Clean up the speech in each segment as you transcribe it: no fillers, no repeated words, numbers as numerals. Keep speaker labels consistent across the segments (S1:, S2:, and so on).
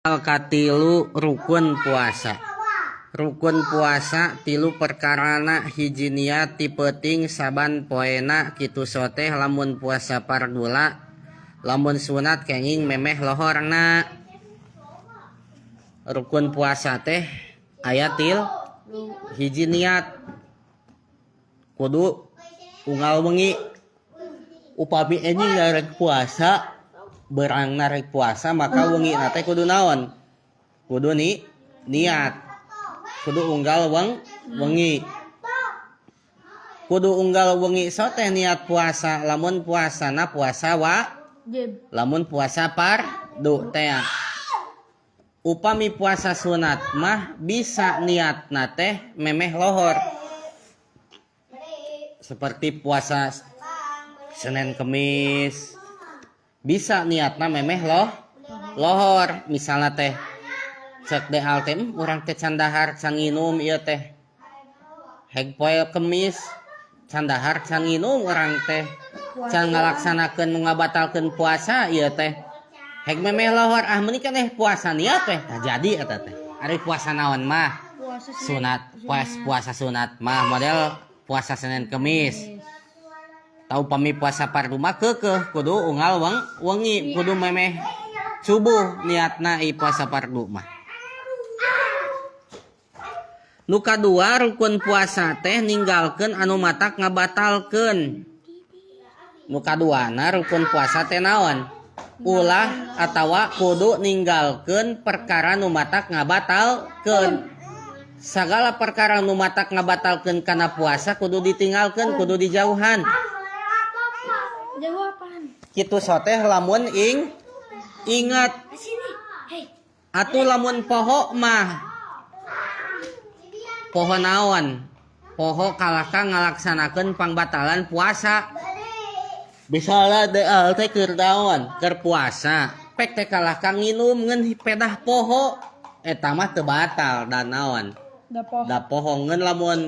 S1: Hal katilu, rukun puasa. Rukun puasa tilu perkarana: hiji, niat ti peuting saban poena, kitu soteh lamun puasa fardula, lamun sunat kenging memeh lohorna. Rukun puasa teh aya 3. Hiji, niat, kudu unggal wengi. Upami enjing rek puasa, beurangna rek puasa, maka wengi na teh kudu naon? Kudu ni niat, kudu unggal wengi, kudu unggal wengi soteh niat puasa lamun puasana puasa wa
S2: Wajib.
S1: Lamun puasa fardu teh. Upami puasa sunat mah bisa niatna teh memeh lohor, seperti puasa Senin Kemis bisa niatna memeh lohor. Misalnya teh cek deal teh, urang teh can dahar can nginum ieu teh, heg poe Kemis can dahar can nginum, urang teh can ngalaksanakeun ngabatalkeun puasa ieu teh, heg memeh lohor ah, meuni kan eh puasa niat teh. Nah, jadi eta teh ari puasa naon mah?
S2: Puasa Senin.
S1: Sunat, puasa sunat mah model puasa Senin Kemis. Tah, upami puasa fardu mah keukeuh kudu unggal wengi, kudu memeh subuh niatna i puasa fardu mah. Nu kadua, rukun puasa teh ninggalkeun anu matak ngabatalkeun. Nu kaduana, rukun puasa teh naon? Ulah atawa kudu ninggalkeun perkara nu matak ngabatalkeun. Sagala perkara nu matak ngabatalkeun kana puasa kudu ditinggalkeun, kudu dijauhan.
S2: Jauh apaan?
S1: Kitu soteh lamun inget.
S2: Sini. Hei.
S1: Atuh lamun poho mah, poho naon? Poho kalahka ngalaksanakeun pangbatalan puasa. Misalnya deal teh keur naon? Keur puasa pek teh kalahka nginum, ngan pedah poho, eta mah teu batal dan naon?
S2: Da poho.
S1: Da poho. Ngan lamun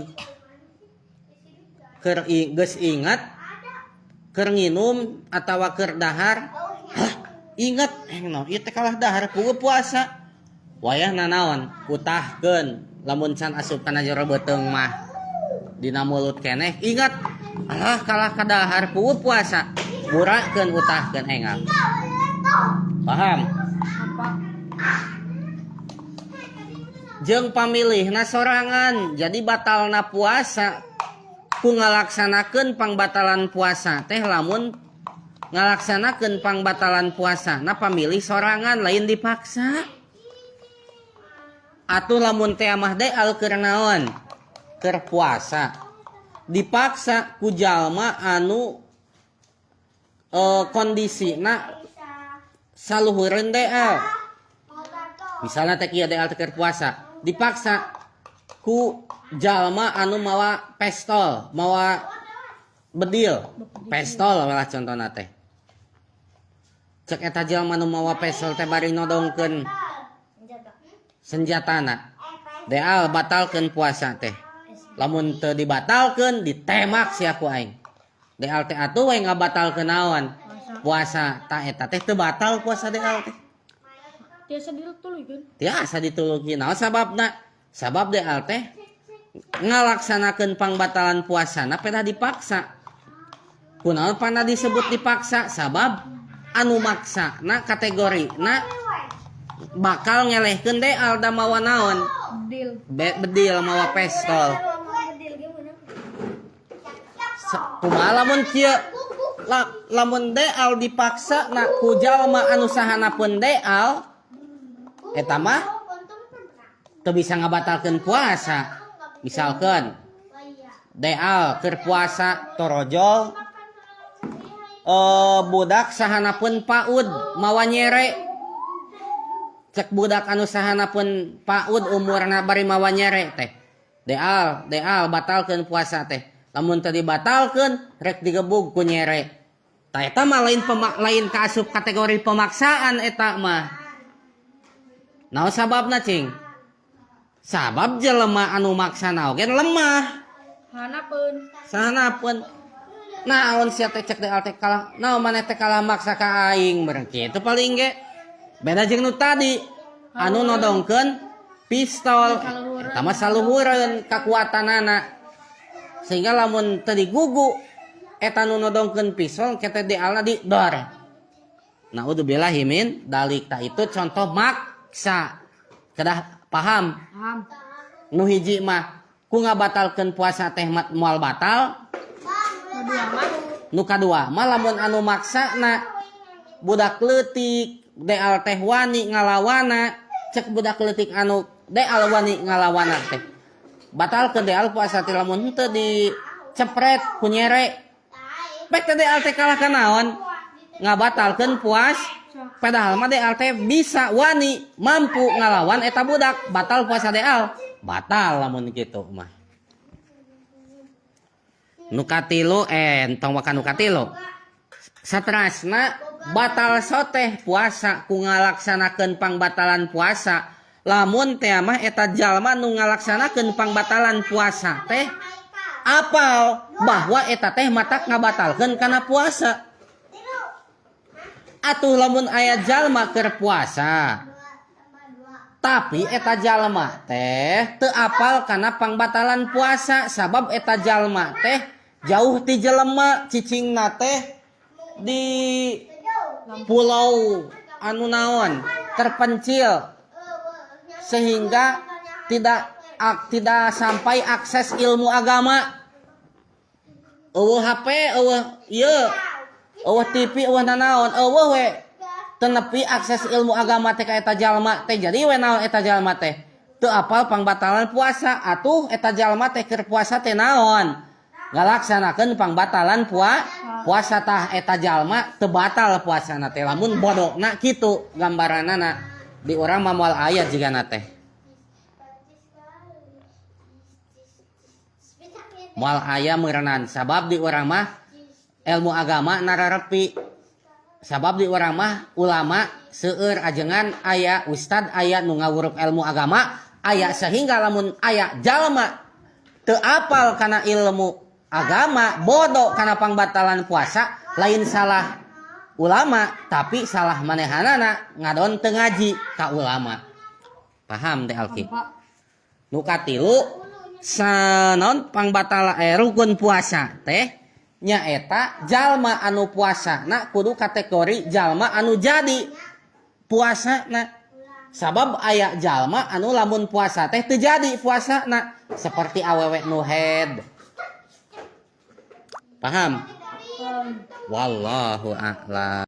S1: keur geus ingat keur nginum atawa keur dahar, hah, inget eh naon ieu teh, kalah dahar puguh puasa, wayahna naon? Utahkeun lamun can asup kana jero beuteung mah, dina mulut keneh ingat, alah, kalah ka dahar puguh puasa, burakeun, utahkeun engal. Paham?
S2: Apa?
S1: Jeung pamilihna sorangan. Jadi batalna puasa ku ngalaksanakeun pangbatalan puasa teh lamun ngalaksanakeun pangbatalan puasa na pamilih sorangan, lain dipaksa. Atuh lamun teh mah deal keur naon? Keur puasa, dipaksa ku jalma anu kondisina saluhureun deal. Misalnya teh kieu, deal teh keur puasa dipaksa ku jalma anu mawa pestol, mawa bedil, pestol lah contohna teh. Cek eta jalma nu mawa pestol teh bari nodongkeun senjatana, "Deal, batalkeun puasa teh, lamun teu dibatalkeun ditembak sia ku aing." Deal teh atuh we ngabatalkeun naon? Puasa. Ta eta teh teu batal puasa deal teh.
S2: Biasa dituluykeun.
S1: Tiasa dituluykeun. Naon sababna? Sabab deal teh ngalaksanakeun pangbatalan puasana pedah dipaksa. Kunaon pana disebut dipaksa? Sabab anu maksa na kategori na bakal ngelehkeun deal da mawa naon?
S2: Bedil.
S1: Bedil, mawa pestol. Kumaha lamun kieu? Lamun deal dipaksa na ku jalma anu sahanapeun deal, eta mah teu bisa ngabatalkeun puasa. Misalkan deal keur puasa torojol budak sahanapeun PAUD mawa nyere. Cek budak anu sahanapeun PAUD umurna bari mawa nyere teh, "Deal, deal, batalkeun puasa teh, lamun teu dibatalkeun rek digebug ku nyere." Tah, eta mah lain kaasup kategori pemaksaan eta mah. Naon sababna, cing? Sabab jelema anu maksana oge lemah.
S2: Hanapeun.
S1: Sahanapeun. Naon sia teh, cek deal teh, kalah naon maneh teh kalah maksa ka aing, meureun kitu paling ge. Beda jeung nu tadi. Anu nodongkeun pistol. Eta mah saluhureun kakuatanana. Sehingga lamun teu digugu eta nu nodongkeun pistol kete dealna di dor. Naudzubillahi min dalik. Tah, itu contoh maksa. Kedah paham.
S2: Paham.
S1: Nu hiji mah ku ngabatalkeun puasa teh moal batal.
S2: Kedua mah.
S1: Nu kadua mah lamun anu maksana budak leutik, deal teh wani ngalawana, cek budak leutik anu deal wani ngalawana teh batalkeun deal puasa teh lamun henteu dicepret ku nyere. Pek teh deal teh kalah ka naon? Ngabatalkeun puas, padahal mah deal teh bisa, wani, mampu ngalawan eta budak. Batal puasa deal? Batal lamun kitu mah. Nu katilu, entong makan nu katilu. Saterasna batal soteh puasa ku ngalaksanakeun pangbatalan puasa lamun teh mah eta jalma nu ngalaksanakeun pangbatalan puasa teh apal bahwa eta teh matak ngabatalkeun kana puasa. Atuh lamun aya jalma keur puasa tapi eta jalma teh teu apal kana pangbatalan puasa, sabab eta jalma teh jauh ti jelema, cicingna teh di pulau anu naon terpencil sehingga tidak sampai akses ilmu agama, euweuh HP, euweuh ieu, euweuh TV, euweuh nanaon, euweuh we, teu nepi akses ilmu agama teh ka eta jalma teh. Jadi we naon, eta jalma teh teu apal pangbatalan puasa. Atuh eta jalma teh keur puasa teh naon? Ngalaksanakeun pangbatalan puasa. Tah, eta jalma teu batal puasana teh lamun bodona kitu gambaranana. Di urang mah moal aya jigana teh, moal aya meureunnan, sabab di urang mah ilmu agama nararepi, sabab di urang mah ulama seueur, ajengan aya, ustad aya, nu ngawuruk ilmu agama aya, sehingga lamun aya jalma teu apal kana ilmu agama, bodoh kana pangbatalan puasa, lain salah ulama tapi salah manehanana ngadon teu ngaji ka ulama. Paham teh, Alki?
S2: Pak.
S1: Nu katilu sanon pangbatal rukun puasa teh nyaeta jalma anu puasa na kudu kategori jalma anu jadi puasa na, sabab aya jalma anu lamun puasa teh teu jadi puasa na, seperti awewe nu haid. Paham? Wallahu a'lam.